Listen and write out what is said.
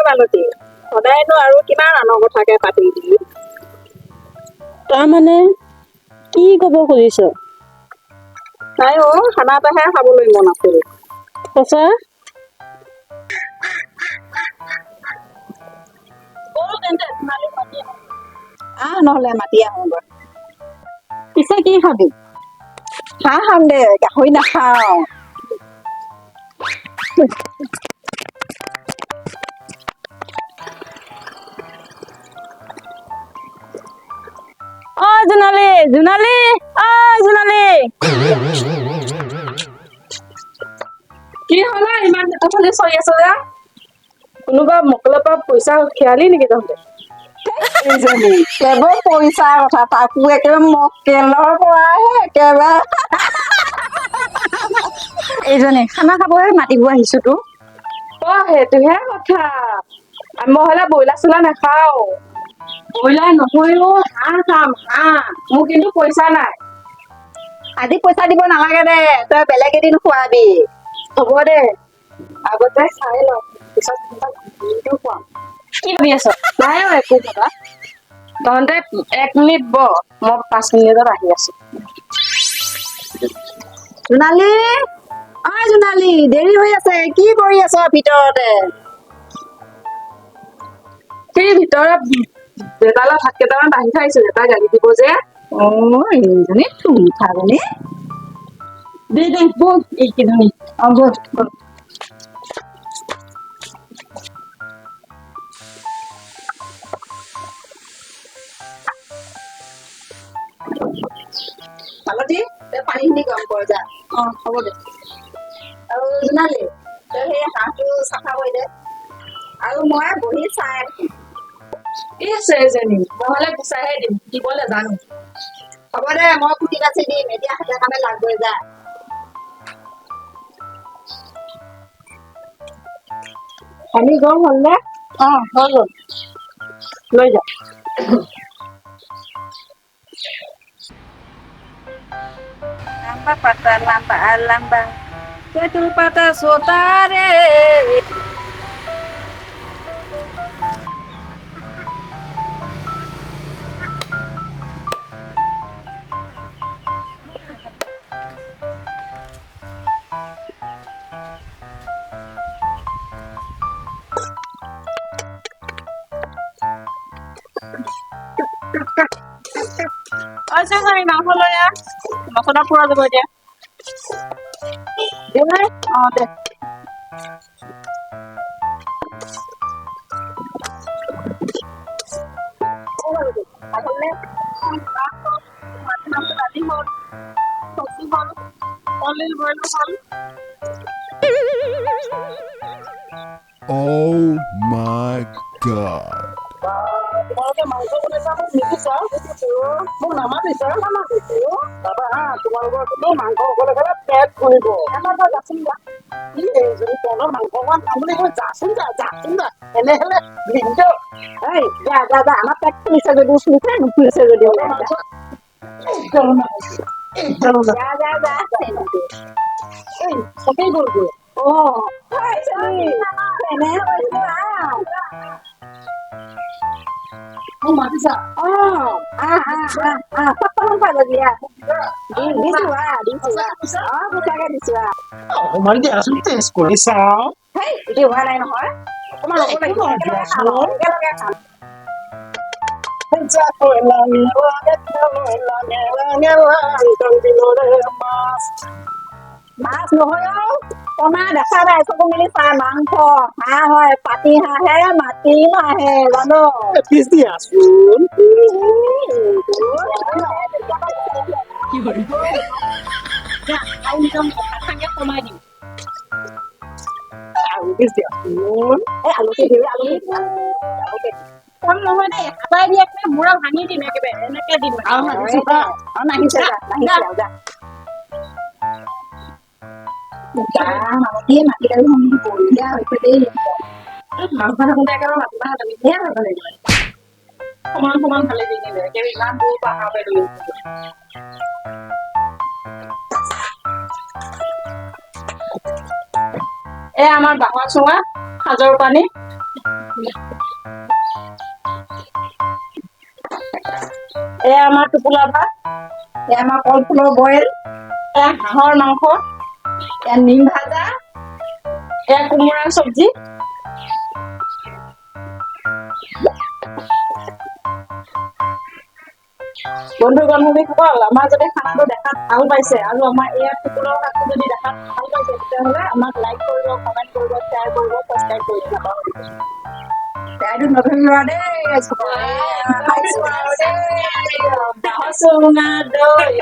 মালতী, সদায়নো আৰু কিমান আনৰ কথাকে পাতিবি। তাৰমানে কি ক'ব খুজিছ? নাই অ', খানা এটাহে খাবলৈ মন আছিল। সঁচা? আহ নহ'লে মাতি আহোঁগৈ। পিছে কি খাবি? হাঁহ খাম দে, গাহৰি নাখাওঁ। অ জোনালী, জোনালী, অ জোনালী। কি হ'ল ইমান ফালে চৰি আছ যে? কোনোবা মকলৰ পৰা পইচা খিয়ালি নেকি তহঁতে? এইজনী কেৱল পইচাৰ কথা, তাকো একেবাৰে মক্কেলৰ পৰাহে একেবাৰে। এইজনী খানা খাবহে মাতিব আহিছো তো। অ সেইটোহে কথা। মই হ'লে ব্ৰইলাৰ চইলাৰ নাখাওঁ। ব্ৰইলাৰ নহয় অ, হাঁহ খাম হাঁহ। মোৰ কিন্তু পইচা নাই। আজি পইচা দিব নালাগে দে, তই বেলেগ এদিন খোৱাবি। হ'ব দে, আগতে খাই ল, পিছত দিনটো খুৱাম। কি ভাবি আছ? নাই অ একো ভাবা। তহঁতে 1 মিনিট বহ, মই 5 মিনিটত আহি আছো। জোনালী, অ জোনালী, দেৰি হৈ আছে, কি কৰি আছ ভিতৰতে? সেই ভিতৰত দেউতালৈ ভাত কেইটামান বাঢ়ি থৈ আহিছো, দেউতাই গালি দিব যে। অ এইজনী তুলঠাজনী। দে দে বল এইকেইজনী। অ বল বল। মালতী, তই পানীখিনি গৰম কৰ যা। অ হ'ব দে। আৰু জোনালী, তই সেই হাঁহটো চাফা কৰি দে, আৰু মই বহি চাই আছো। কি আছে এজনী, মই হ'লে গুচাইহে দিম, দিব নাজানো। হ'ব দে, মই কুটি কাচি দিম, এতিয়া হাতে কামে লাগগৈ যা। পানী গৰম হ'ল নে? অ হৈ গ'ল, লৈ যা। লম্বা পাতা লম্বা লম্বা তেঁতুল পাতা সোতারে। মাংস লৈ আহ, মছলা পুৰা যাব এতিয়া। অ দে। দালি হ'ল, চব্জি হ'ল, কলডিল বইলো হ'ল। Oh my God. তোমালোকে মাংস বনাইছা, মোক নিদিছা, মোক নামাতিছা। বাবা হা, তোমালোকৰ কিন্তু মাংস অকলে খালে পেট ফুলিব। যাচোন যা। কি এইজনী তহঁতৰ মাংস অকণমান খাম বুলি কৈ যাচোন যা, যাচোন যা, এনেহ'লে ভিনদেউ। এই যা যা যা, আমাৰ পেট ফুলিছে যদিও ফুলিছে, নুফুলিছে যদিও নাই। যা যা যা। এই চবেই গ'লগৈ। অ এনে কৈছো আহ। মোক মাতিছা? অ আহ আহ আহ আহ, পাঁচটামান খোৱা যাবি আহ। দিছো আহ, দিছো আহ। অ সঁচাকে দিছো আহ। অকণমান দিয়াচোন, টেষ্ট কৰি চাওঁ। হেই, এতিয়া হোৱা নাই নহয়, অকণমান ৰ'ব লাগিব। একেলগে খাম, একেলগে খাম। মাছ নহয় অ, কণা দেখা নাই, চকু মেলি চাই, মাংস হাঁহ হয়, পাতি হাঁহে, মাটি মাহে জানো। পিছ দিয়াচোন। কমাই দিম। আৰু পিছ দিয়াচোন। এই আলুকে দিওঁ, আলুকে দিওঁ, আলুকে দিওঁ। কম নহয় দেই, হাতাই দি একেবাৰে মূৰা ভাঙি দিম, একেবাৰে এনেকে দিম। আৰু নাহিছে যা। আৰু নাহিছে যা, নাহিছে আৰু যা। মাটি মাটি দালিখন বঢ়িয়া হৈছে দেই। মাংস থাকোঁতে একেবাৰে মাটিমাহ দালিহে খাব লাগিব। সমান সমান ফালে দি দিলে একেবাৰে ইমান দূৰ পৰা খাব পাৰিলো। এই আমাৰ বাঁহৰ চুঙা সাজৰ পানী। এয়া আমাৰ টোপোলা ভাত। এয়া আমাৰ কলফুলৰ বইল। এয়া হাঁহৰ মাংস। এয়া নিম ভাজা। এয়া কোমোৰাৰ চব্জি। বন্ধু বান্ধৱীসকল, আমাৰ যদি খানাটো দেখাত ভাল পাইছে আৰু আমাৰ এয়া টোপোলাৰ ভাতটো যদি দেখাত ভাল পাইছে, তেতিয়াহ'লে আমাক লাইক কৰিব, কমেণ্ট কৰিব, শ্বেয়াৰ কৰিব, ছাবস্ক্ৰাইব কৰিব নাপাহৰিব। দাইটো নধৰিবা দেই, খাইছো আৰু দেই। বাঁহৰ চুঙা দৈ।